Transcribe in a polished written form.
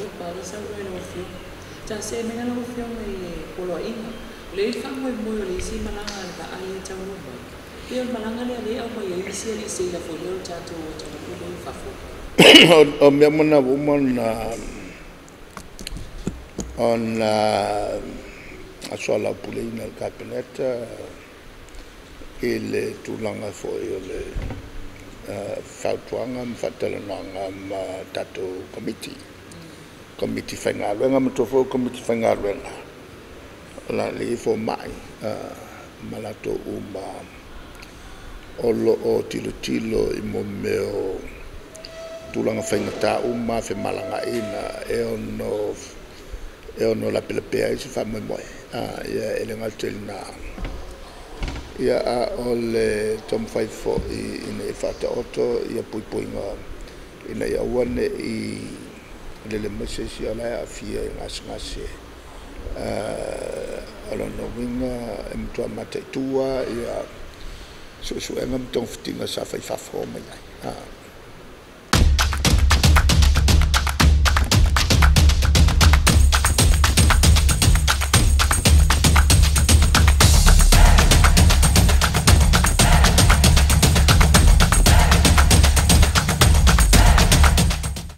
topa o lea e saunoa i lau Afioga. Sa see mai la lau Afioga i le poloaiga. O lea e i ai le faamoemoe o le isi malaga a le vaa lea e taunuu mai, pei o le malaga lea o lea e aumai ai isi alii seila foi lea o le tatou atunuu lea e i fafo. O mea uma na ua uma ona soalaupuleina e le Kapeneta i le tulaga foi o le fautuaga ma faatalanoaga ma tatou Komiti, Komiti Faigaluega. Manatua foi o Komiti Faigaluega, o le a i ai fomai ma latou uma o lo o tilotilo i mea o tulaga faigata uma lava, femalagaaiga e ono lapelapea ai se faamoemoe. Ia, e le gata i lena, a o le taumafai foi ina ia faataoto puipuiga ina ia aua ne i lele mai se isi a o la e aafia i gasegase. O lona uiga e matua mataitu lava suesuega ma togafitiga sa fai i fafo ma omai ai.